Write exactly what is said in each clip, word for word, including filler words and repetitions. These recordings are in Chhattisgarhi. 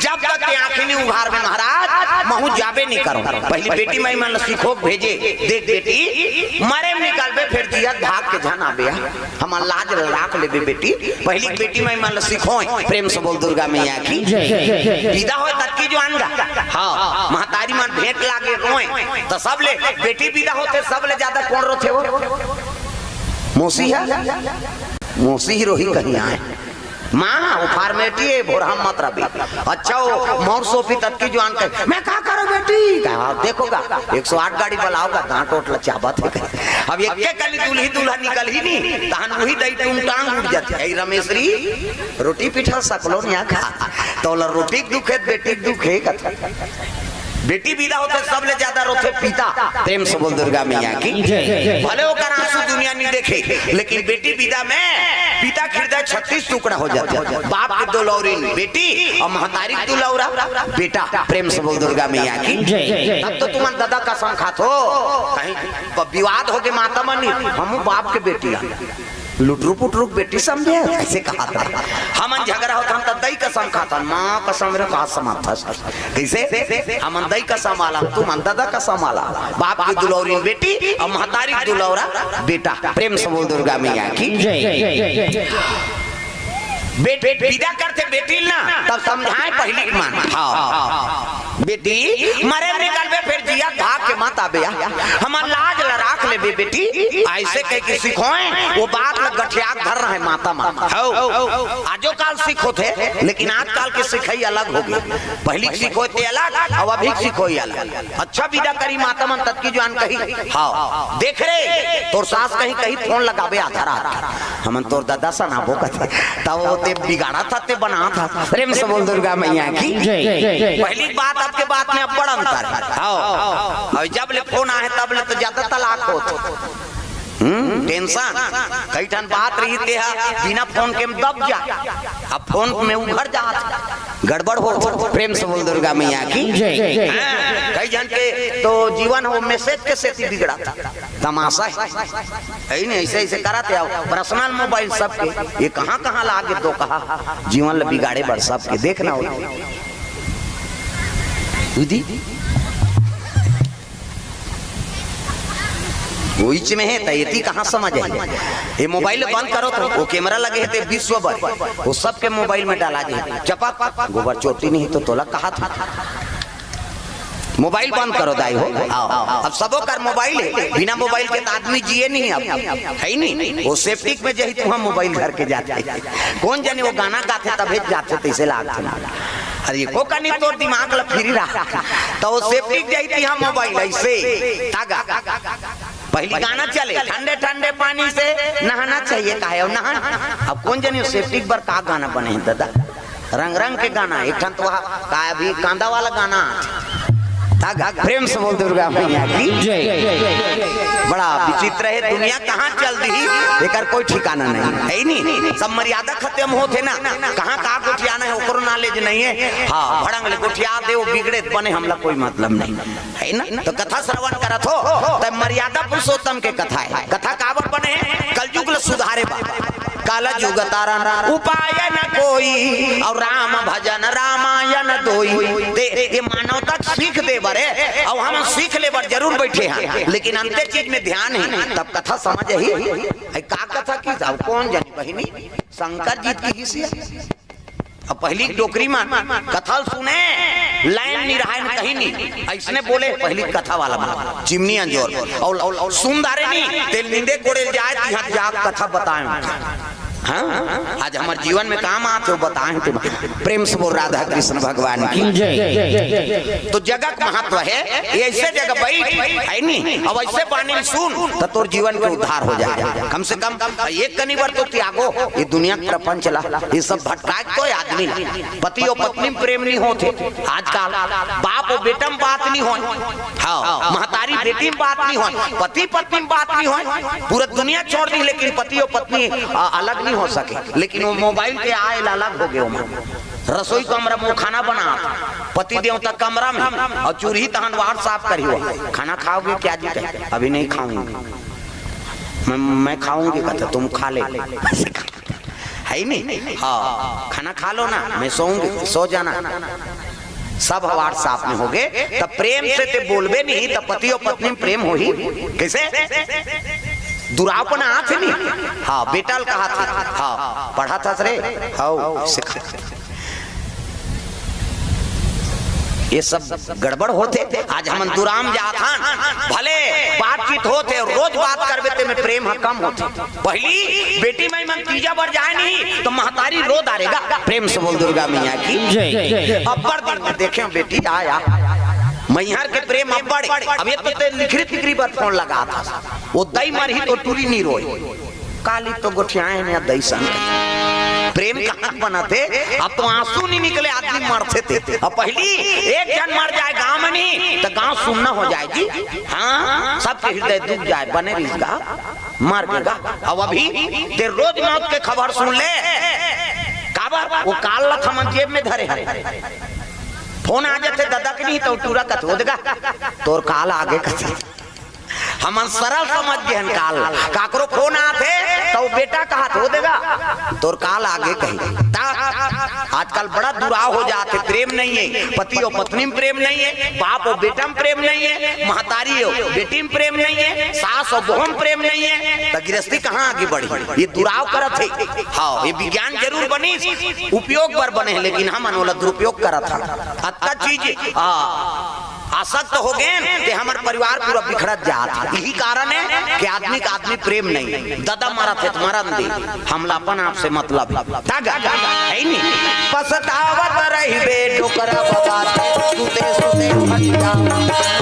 जब तक ते आँखी नहीं उघारबे महाराज, महूँ जाबे नहीं करूँ। पहली बेटी माई मन ल सिखो के भेजे, देख बेटी, मरे में निकलबे, फिर जियत भाग के झन आबे। हमर लाज ल राख लेबे बेटी। पहली बेटी माई मन ल सिखोय। प्रेम से बोल दुर्गा मैया की। विदा होय ततकी जुवान गा। हाँ, महतारी मन भेंट लागे रोय, त सबले बेटी विदा होथे, सबले ज्यादा कोन रोथे वो? मौसी हे, मौसी ही रोही कहीं आए। माँ, वो formality हे, भोरहा मत रबे। अच्छा, वो मोर सोपी ततकी जुवान कहे, मैं का करूँ बेटी? कहा, देखो गा, एक सौ आठ गाड़ी बलाओ गा, दांत ओट ल चाबत हे। अब एक के कनी दुल्ही दूल्हा निकलही नहीं, तहन वही दई टूम टांग उठ जाथे। "ऐ रमेशरी, रोटी पीठा सकलो नहीं खा।" तोला रोटी के दुख हे, बेटी के दुख हे कथे। बेटी विदा होथे, सबले ज्यादा रोथे पिता। प्रेम से बोल दुर्गा मैया की। भले ओकर आंसू दुनिया नहीं देखे, लेकिन बेटी विदा में पिता के हृदय छत्तीस टुकड़ा हो जाथे। बाप के दुलौरिन बेटी अउ महतारी के दुलौरा बेटा। प्रेम से बोल दुर्गा मैया की। तब तो तुमन ददा कसम खाथो। कहीं ब-, विवाद होगे माता मन, हम बाप के बेटी आ। लुटरू पुटरू के बेटी समझे, ऐसे कहा था। हमन झगड़ा होत हन त दई कसम खाथन, माँ कसम रे, कहा समाथस। कैसे? हमन दई कसम वाला, तुमन ददा कसम वाला। बाप के दुलौरी बेटी अउ महतारी के दुलौरा बेटा। प्रेम से बोल दुर्गा मैया की। बेट, बेट विदा करथे बेटी ल ना, तब समझाए पहली के मन। हाँ। बेटी, मरे निकलबे, फिर जियत भाग के मत आबे। हमर लाज ल राख लेबे बेटी। ऐसे कह के सिखोय, वो बात ल गठिया के धर रहे माता मन। हौ। आजो काल सिखोथे, लेकिन आजकाल के सिखई अलग होगे। पहली के सिखोय ते अलग, अउ अभी के सिखोय अलग। अच्छा विदा करी माता मन, ततकी जुवान कही, हाँ, देख रे, तोर सास कहीं, कहीं फोन लगाबे आधा रात। हमन तोर ददा सनाबो कथे, तब वो ते बिगाड़ाथा, ते बनाथा। प्रेम से बोल दुर्गा मैया की। पहली बात, अब के बात में अब्बड़ अंतर हे। हाँ। अउ जब ले फोन आहे, तब ले तो ज्यादा तलाक होत। हम्म, tension। कई ठन बात रही, ते हा बिना फोन के दब जा, अब फोन में उघर जात, गड़बड़ हो। प्रेम से बोल दुर्गा मैया की। हाँ, कई झन के तो जीवन हो message के सेती बिगड़त। तमाशा हे। हे नहीं, ऐसे, ऐसे करत हे। Personal mobile सबके, ये कहाँ, कहाँ लागे तो कहा, जीवन ल बिगाड़े बर सबके। देखना हो दीदी, वो इच में हे, त एती कहाँ समझ आही? ये mobile बंद करो तो, वो camera लगे हे ते विश्व भर, वो सबके mobile में डाला जाए। चपक, गोबर चोटी नहीं तो तोला कहा था। Mobile बंद करो दाई हो। आओ। अब सबो कर mobile हे, बिना mobile के त आदमी जिए नहीं अब, हे नहीं? वो septic में जही तुहा mobile धर के जाथे। कोन जने वो गाना गाथे तभे जाथे, तैसे लागथे। अरे को कनी तोर दिमाग ल फिरी रहा, त वो septic जही तिहा mobile ऐसे तागा। पहली गाना चले, ठंडे ठंडे पानी से नहाना चाहिए, काहे हो नहाना। अब कोन जने वो septic बर का गाना बने हे दादा? रंग रंग के गाना, एक ठन तो वहा का अभी कांदा वाला गाना। तागा, प्रेम से बोल दुर्गा मैया की। बड़ा विचित्र हे दुनिया, कहाँ चल दी, एकर कोई ठिकाना नहीं हे, नहीं? सब मर्यादा खत्म होत हे ना, कहाँ का गोठियाना हे, ओकरो knowledge नहीं हे। हाँ, भड़ंग ले गोठिया दे, वो बिगड़े बने, हमला कोई मतलब नहीं। हे ना? तो कथा श्रवण करत हो, त मर्यादा पुरुषोत्तम के कथा हे। कथा काबर बने हे? कलयुग ल सुधारे बर। कलयुग तरन उपाय न कोई, अउ राम भजन रामायण दोई। ते, ये मानवता के सीख दे बर हे, अउ हमन सीख ले बर जरूर बैठे हन, लेकिन अंते चीज में ध्यान हे, तब कथा समझ आही। अई का कथा की, अब कोन जनी बहिनी, शंकर जी की किसी अब पहली डोकरी मन कथा ल सुने, line नहीं रहा हे न कहीं नहीं, ऐसने बोले पहली कथा वाला मन, चिमनी अंजोर, अउ, अउ, अउ सुन डारे नहीं, तेल निंदे कोड़े जाए, तिहाँ जाग कथा बताए। हाँ, आज हमर जीवन में काम आत हे, बताए तुम। प्रेम से बोल राधा कृष्ण भगवान की। तो जगह के महत्व हे, ये ऐसे जगह बैठ, हे नहीं, अब ऐसे बानी ल सुन, त तोर जीवन के उद्धार हो जाए। कम से कम एक कनी बर तो त्यागो, ये दुनिया के प्रपंच ला, ये सब भटकाए कोई आदमी ला। पति अउ पत्नी में प्रेम नहीं होत हे आजकल, बाप अउ बेटा में बात नहीं होय, हाँ, महतारी बेटी में बात नहीं होय, पति पत्नी में बात नहीं होय, पूरा दुनिया छोड़ दी, लेकिन पति अउ पत्नी, आ, अलग नहीं हो सके। लेकिन वो mobile के आए ला अलग हो गए, ओमा रसोई कमरा में वो खाना बनात, पति देवता कमरा में, अउ चूल्ही तहन WhatsApp करी, वो खाना खाओगे क्या जी? कहे, अभी नहीं खाऊंगी। मैं, मैं खाऊंगी, कहता, तुम खा ले। है नी? हाँ, खाना खा लो ना, मैं सोऊंगी, सो जाना। सब WhatsApp में होगे, त प्रेम से ते बोलबे नहीं, त पति अउ पत्नी में प्रेम होही? कइसे? दुरावपन आथे नी? हाँ, बेटा ल कहा थे, हाँ, पढ़ा था रे, हाँ, सिखा। ये सब गड़बड़ होथे। आज हमन दुराम जात हन, भले बातचीत होथे, रोज बात करबे ते में प्रेम ह कम होथे। पहिली बेटी माई मन तीजा बर जाए नहीं त महतारी रो डारे गा। प्रेम से बोल दुर्गा मैया की जय। अब्बड़ दिन में देखे बेटी आया, मैहर के प्रेम अब्बड़। अब ये तो ते लिखरी तिखरी बर फोन लगात हस, वो दई मरही त टूरी नी रोय। काली तो गोठियाए ने दई सन। प्रेम कहाँ बनथे? अब तो आंसू नहीं निकले, आदमी मरथे ते। अब पहिली एक झन मर जाए गांव में नहीं, त गांव सुन्ना हो जाए जी। हाँ, सबके हृदय दुख जाए, बने रहिस गा, मर गे गा। अब अभी ते रोज मौत के खबर सुन ले, काबर? वो काल ल हमन जेब में धरे हन। फोन आ जाथे ददा के नहीं, त टूरा कथे, "ओ दे गा, तोर काल आगे," कथे। हमन सरल समझ गे हन काल। काकरो फोन आथे त वो बेटा कहाथे, "ओ दे गा, तोर काल आगे," कही। त आजकल बड़ा दुराव हो जाथे, प्रेम नहीं है, पति अउ पत्नी में प्रेम नहीं है, बाप अउ बेटा में प्रेम नहीं है, महतारी अउ बेटी में प्रेम नहीं है, सास अउ बहू में प्रेम नहीं है, त गिरस्ती कहाँ आगे बढ़ही? ये दुराव करत हे। हाँ, ये विज्ञान जरूर बनिस, उपयोग बर बने हे, लेकिन हमन ओला दुरुपयोग करत हन। अतका चीज, हाँ, आसक्त हो गेन, ते हमर परिवार पूरा बिखरत जात हे। यही कारण हे कि आदमी का आदमी प्रेम नहीं। ददा मरत हे त मरन दे, हमला अपन आप से मतलब हे। तग, है नी? पछतावत रहिबे डोकरा बबा, सुते सुते खटिया।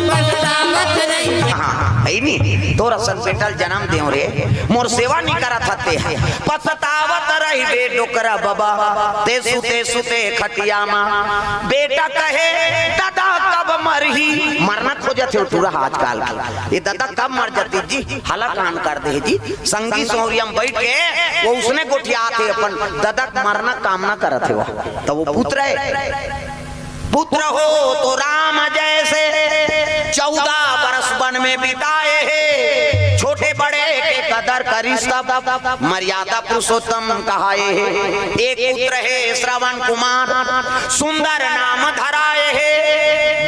पछतावत रहिबे। हाँ, है नी? तोर असन बेटा ल जनम देव रे, मोर सेवा नी करत हते। पछतावत रहिबे डोकरा बबा, ते सुते सुते खटिया मा। बेटा कहे, "ददा कब मरही?" मरना खोजत हे टूरा आजकल के। ये ददा कब मर जाती जी? हला कान कर दे जी। संगी सोहरिया में बैठ के वो उसने गोठियात हे, अपन ददा के मरना कामना करत हे वो। त वो पुत्र हे। पुत्र हो तो राम जैसे, चौदह बरस वन में बिताए हे। छोटे बड़े के कदर करिस तब, मर्यादा पुरुषोत्तम कहाए हे। एक पुत्र हे श्रवण कुमार, सुंदर नाम धराए हे।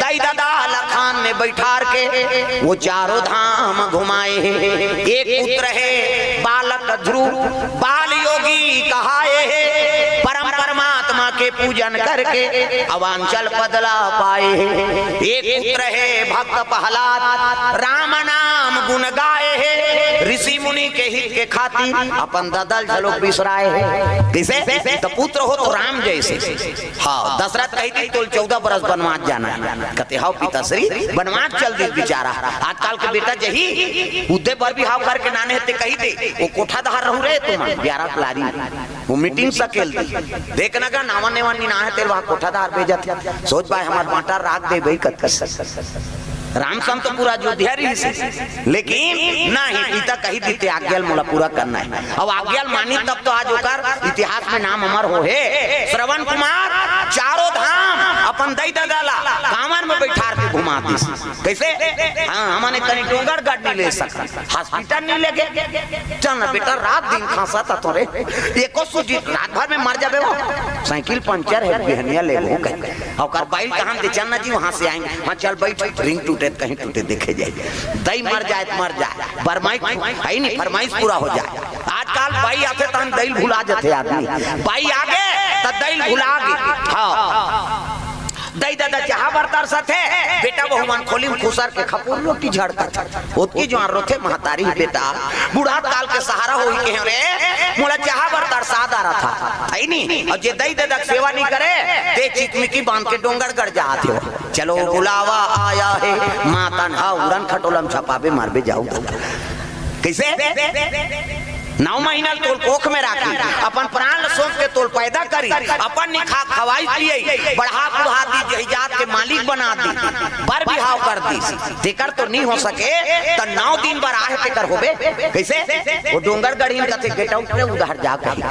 दई ददा ल खान में बैठार के, वो चारों धाम घुमाए हे। एक पुत्र हे बालक ध्रुव, बाल योगी कहाए हे। परम परमात्मा के पूजन करके अवांचल पद ला पाए हे। एक पुत्र हे भक्त प्रहलाद, राम नाम गुण गाए हे। ऋषि मुनि के हित के खातिर अपन ददा ल घलो बिसराए हे। कइसे? त पुत्र हो तो राम जैसे। हाँ, दशरथ कहितिस, "तोल चौदह बरस बनवास जाना हे।" कथे, "हव पिताश्री।" बनवास चल दिस बेचारा। आजकल के बेटा जही उदे बर बिहाव करके नाने हे ते कहि दे, "वो कोठा डहर रहूं रे तुमन, ग्यारह कलारी।" वो मीटिंग सकेल दिस। देख न गा, नावा नेवा नी ना हे तेल वहाँ कोठा डहर भेजत हे। सोच पाए, "हमर बांटा राख दे भाई," कथे। राम संग तो पूरा अयोध्या रहिस हे, लेकिन नहीं, पिता कहि दिस ते आज्ञा ल मोला पूरा करना हे। अब आज्ञा ल मानिस तब तो आज ओकर इतिहास में नाम अमर होहे। श्रवण कुमार चारों धाम अपन दई ददा ला कांवर में बैठार के घुमा दिस। कइसे? हाँ, हमन एक कनी डोंगरगढ़ नहीं ले सकत, हॉस्पिटल नहीं लेगे। चल ना बेटा, रात दिन खांसत हस तो रे, एको सूजी, रात भर में मर जाबे वो। साइकिल पंचर हे, बिहनिया लेबो कहे। ओकर बाई ल कहन दे, "चल ना जी, वहाँ से आएंगे।" हाँ, चल बैठ, रिंग टूटे त कहीं टूटे, देखे जाए। दई मर जाए त मर जाए, फरमाइश हे नहीं, फरमाइश पूरा हो जाए। आजकल बाई आथे तहन दई ल भुला जाथे आदमी। बाई आगे त दई ल भुला गे। हाँ, दई ददा चाहा बर तरसत हे, बेटा बहू मन खोली में खुसर के खपुर लोटी झड़कत हे। ओतकी जुवार रोथे महतारी, "बेटा, बुढ़ात काल के सहारा होही कहे रे, मोला चाहा बर तरसा डारत हस।" हे नहीं? अउ जे दई ददा के सेवा नहीं करे, ते चिकमिकी बांध के डोंगरगढ़ जात हे। चलो बुलावा आया है, मातन हा उड़न खटोला में छपाबे मारबे जाऊ। कइसे? नौ महीना ल तोल कोख में राखी, अपन प्राण ल सौंप के तोल पैदा करी, अपन निखा खवाई पियई, बढ़ा बुढ़ा दी, जही जात के मालिक बना दी, बर बिहाव कर दी, तेकर तो नहीं हो सके, त नौ दिन बर आहे तेकर होबे। कइसे? वो डोंगरगढ़ी में कथे, "Get out रे, उधर जा," कही।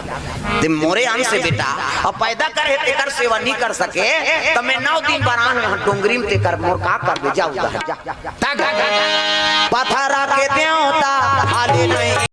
ते मोरे अंश हे बेटा, अब पैदा करे हे तेकर सेवा नहीं कर सके, त मैं नौ दिन बर आहे हंव डोंगरी में, तेकर मोर का करबे, जा उधर जा। तग पथरा के देवता हाले नहीं।